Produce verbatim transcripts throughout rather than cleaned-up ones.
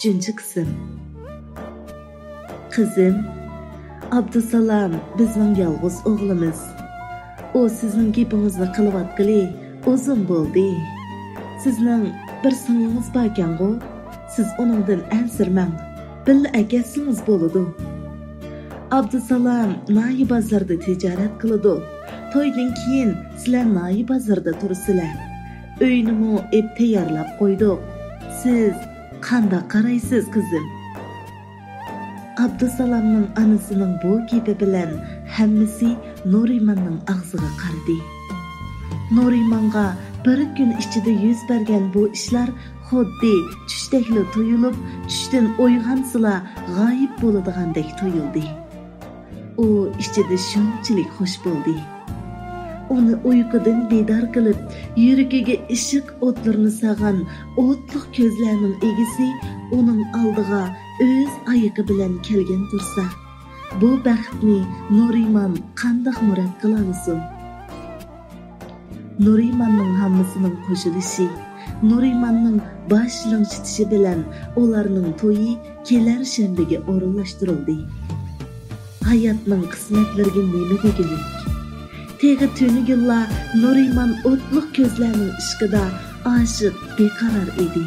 ئۈچىنچى قىسىم. قىزىم، ئابدۇسالام بىزنىڭ يالغۇز ئوغلىمىز. ئۇ سىزنىڭ گېپىڭىزنى قىلىۋاتقىلى ئۇزۇن بولدى. سىزنىڭ بىر سىڭلىڭىز باركەنغۇ؟ سىز ئۇنىڭدىن ئەنسىرىمەڭ، بىللە ئەكەتسىڭىز بولىدۇ. ئابدۇسالام ناھىيە بازىرىدا تىجارەت قىلىدۇ. تويدىن كېيىن سىلەر ناھىيە بازىرىدا تۇرىسىلەر. ئۆينىمۇ ئېپ تەييارلاپ قويدۇق. سىز قانداق قارايسىز، قىزىم؟ ئابدۇسالامنىڭ ئانىسىنىڭ بۇ گېپى بىلەن ھەممىسى نۇرىماننىڭ ئاغزىغا قارىدى. نۇرىمانغا بىر كۈن ئىچىدە يۈز بەرگەن بۇ ئىشلار خۇددى چۈشتەكلا تۇيۇلۇپ، چۈشتىن ئويغانسىلا غايىب بولىدىغاندەك تۇيۇلدى. ئۇ ئىچىدە شۇنچىلىك خۇش بولدى. ئۇنى ئۇيقۇدىن بىدار قىلىپ، يۈرىكىگە ئىشق ئوتلىرىنى سالغان ئوتلۇق كۆزلەرنىڭ ئىگىسى ئۇنىڭ ئالدىغا ئۆز ئايىقى بىلەن كەلگەن تۇرسا، بۇ بەختنى نۇرىمان قانداقمۇ رەت قىلالىسۇن؟ نۇرىماننىڭ ھاممىسىنىڭ قوشۇلۇشى، نۇرىماننىڭ باش لىڭشىتىشى بىلەن ئۇلارنىڭ تويى كېلەر شەنبىگە ئورۇنلاشتۇرۇلدى. ھاياتنىڭ قىسمەتلىرىگە نېمە دېگۈلۈك؟ تېخى تۈنۈگۈنلا نۇرىمان ئوتلۇق كۆزلەرنىڭ ئىشقىدا ئاشىق بىقارار ئىدى.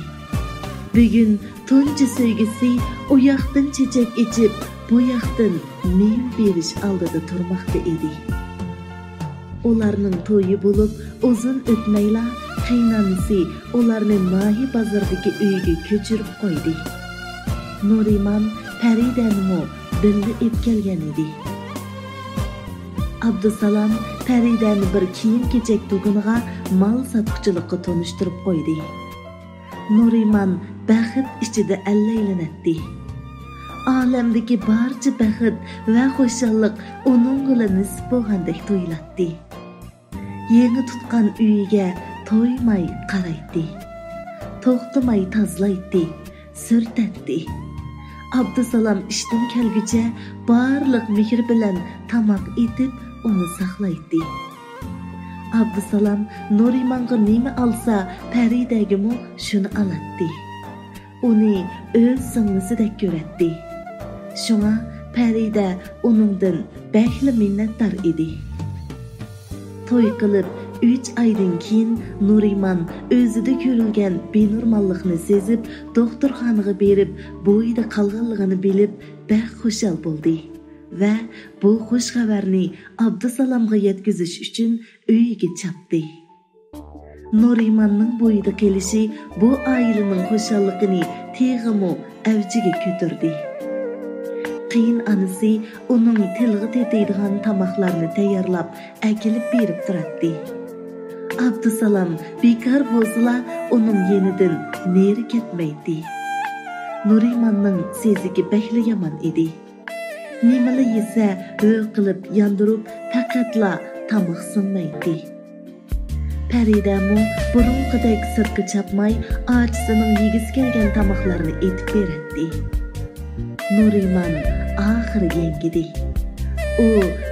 بۈگۈن تۇنجى سۆيگۈسى ئۇ ياقتىن چېچەك ئېچىپ، بۇ ياقتىن مېۋە بېرىش ئالدىدا تۇرماقتا ئىدى. ئۇلارنىڭ تويى بولۇپ ئۇزۇن ئۆتمەيلا، قېيىنئانىسى ئۇلارنى ناھىيە بازىرىدىكى ئۆيىگە كۆچۈرۈپ قويدى. نۇرىمان پەرىدەنىمۇ بىللە ئېلىپ كەلگەن ئىدى. ئابدۇسالام پەرىدەنى بىر كىيىم-كېچەك دۇكىنىغا مال ساتقۇچىلىققا تونۇشتۇرۇپ قويدى. نۇرىمان بەخت ئىچىدە ئەللەيلىنەتتى. ئالەمدىكى بارچە بەخت ۋە خۇشاللىق ئۇنىڭغىلا نېسىپ بولغاندەك تۇيۇلاتتى. يېڭى تۇتقان ئۆيىگە تويماي قارايتتى. توختىماي تازىلايتتى، سۈرتەتتى. ئابدۇسالام ئىشتىن كەلگۈچە بارلىق مېھرى بىلەن تاماق ئېتىپ، ئۇنى ساقلايتتى. ئابدۇسالام نۇرىمانغا نېمە ئالسا، پەرىدەگىمۇ شۇنى ئالاتتى. ئۇنى ئۆز سىڭلىسىدەك كۆرەتتى. شۇڭا پەرىدە ئۇنىڭدىن بەكلا مىننەتدار ئىدى. توي قىلىپ ئۈچ ئايدىن كېيىن نۇرىمان ئۆزىدە كۆرۈلگەن بىنورماللىقنى سېزىپ، دوختۇرخانىغا بېرىپ، بويىدا قالغانلىقىنى بىلىپ، بەك خۇشال بولدى ۋە بۇ خۇش خەۋەرنى ئابدۇسالامغا يەتكۈزۈش ئۈچۈن ئۆيىگە چاپتى. نۇرىماننىڭ بويىدا قېلىشى بۇ ئائىلىنىڭ خۇشاللىقىنى تېخىمۇ ئەۋجىگە كۆتۈردى. قېيىنئانىسى ئۇنىڭ تىلغا تېتىيدىغان تاماقلارنى تەييارلاپ ئەكېلىپ بېرىپ تۇراتتى. ئابدۇسالام بىكار بولسىلا ئۇنىڭ يېنىدىن نېرى كەتمەيتتى. نۇرىماننىڭ سېزىكى بەكلا يامان ئىدى. نېمىلا يېسە، ھۆ قىلىپ ياندۇرۇپ، پەقەتلا تاماق سىڭمەيتتى. پەرىدەمۇ بۇرۇنقىدەك سىرتقا چاپماي، ئاچىسىنىڭ يېگۈسى كەلگەن تاماقلارنى ئېتىپ بېرەتتى. نۇرىمان ئاخىرى يەڭگىدى. ئۇ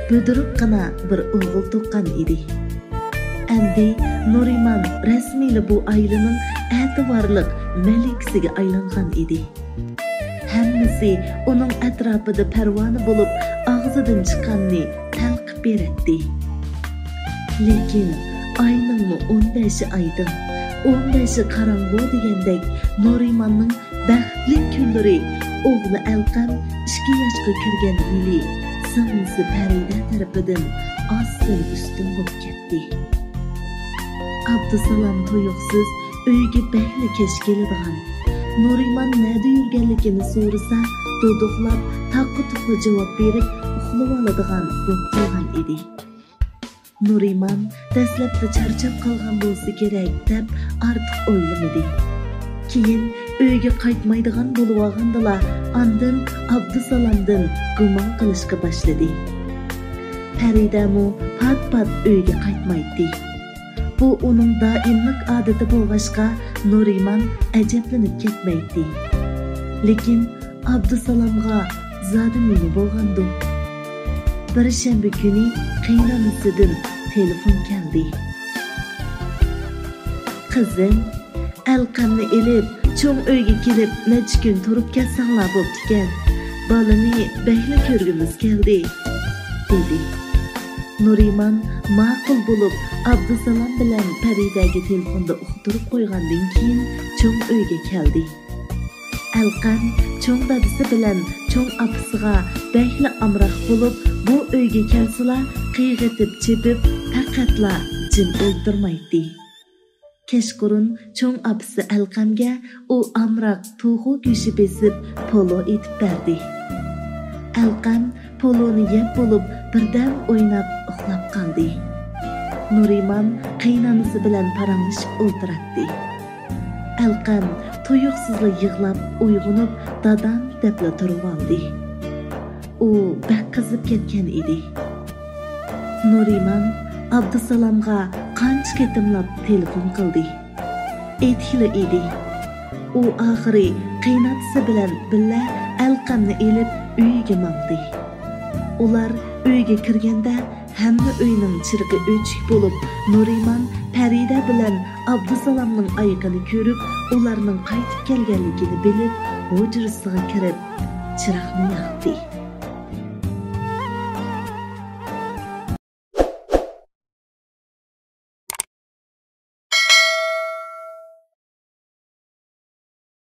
بۇدرۇققىنا بىر ئوغۇل تۇغقان ئىدى. ئەمدى نۇرىمان رەسمىيلا بۇ ئائىلىنىڭ ئەتىۋارلىق مەلىكىسىگە ئايلانغان ئىدى. ھەممىسى ئۇنىڭ ئەتراپىدا پەرۋانە بولۇپ، ئاغزىدىن چىققاننى تەلقىپ بېرەتتى. لېكىن ئاينىڭمۇ ئون بەشى ئايدىڭ، ئون بەشى قاراڭغۇ دېگەندەك، نۇرىماننىڭ بەختلىك كۈنلىرى ئوغلى ئەلقەم ئىككى ياشقا كىرگەن يىلى سىڭلىسى پەرىدە تەرىپىدىن ئاستىن ئۈستۈن بولۇپ كەتتى. ئابدۇسالام تۇيۇقسىز ئۆيگە بەكلا كەچ كېلىدىغان، نۇرىمان نەدە يۈرگەنلىكىنى سورىسا، دۇدۇقلاپ، تاققا تۇققا جاۋاب بېرىپ، ئۇخلىۋالىدىغان بولۇپ قالغان ئىدى. نۇرىمان دەسلەپتە چارچاپ قالغان بولسا كېرەك، دەپ ئارتۇق ئويلىمىدى. كېيىن ئۆيگە قايتمايدىغان بولۇۋالغاندىلا، ئاندىن ئابدۇسالامدىن گۇمان قىلىشقا باشلىدى. پەرىدەمۇ پات-پات ئۆيگە قايتمايتتى. بۇ ئۇنىڭ دائىملىق ئادىتى بولغاچقا، نۇرىمان ئەجەبلىنىپ كەتمەيتتى. لېكىن ئابدۇسالامغا زادى نېمە بولغاندۇ؟ بىر شەنبە كۈنى قېيىنئانىسىدىن تېلېفون كەلدى. قىزىم، ئەلقەمنى ئېلىپ، چوڭ ئۆيگە كېلىپ نەچچە كۈن تۇرۇپ كەتسەڭلار بوپتىكەن. بالىنى بەكلا كۆرگۈمىز كەلدى، دېدى. نۇرىمان ماقۇل بولۇپ، ئابدۇسالام بىلەن پەرىدەگە تېلېفوندا ئۇقتۇرۇپ قويغاندىن كېيىن چوڭ ئۆيگە كەلدى. ئەلقەم چوڭ دادىسى بىلەن چوڭ ئاپىسىغا بەكلا ئامراق بولۇپ، بۇ ئۆيگە كەلسىلا قىيغىتىپ چېپىپ، پەقەتلا جىم ئولتۇرمايتتى. كەچقۇرۇن چوڭ ئاپىسى ئەلقەمگە ئۇ ئامراق توخۇ گۆشى بېسىپ پولۇ ئېتىپ بەردى. ئەلقەم پولۇنى يەپ بولۇپ بىردەم ئويناپ ئۇخلاپ قالدى. نۇرىمان قېيىنئانىسى بىلەن پاراڭلىشىپ ئولتۇراتتى. ئەلقەم تۇيۇقسىزلا يىغلاپ ئويغىنىپ، دادام دەپلا تۇرۇۋالدى. ئۇ بەك قىزىپ كەتكەن ئىدى. نۇرىمان ئابدۇسالامغا قانچە قېتىملاپ تېلېفون قىلدى. ئېيتكىلى ئىدى. ئۇ ئاخىرى قېيىنئاتىسى بىلەن بىللە ئەلقەمنى ئېلىپ ئۆيىگە ماڭدى. ئۇلار ئۆيگە كىرگەندە ھەممە ئۆينىڭ چىرىغى ئۆچۈك بولۇپ، نۇرىمان پەرىدە بىلەن ئابدۇسالامنىڭ ئايىغىنى كۆرۈپ، ئۇلارنىڭ قايتىپ كەلگەنلىكىنى بىلىپ، ھۇجرىسىغا كىرىپ، چىراغنى ياقتى.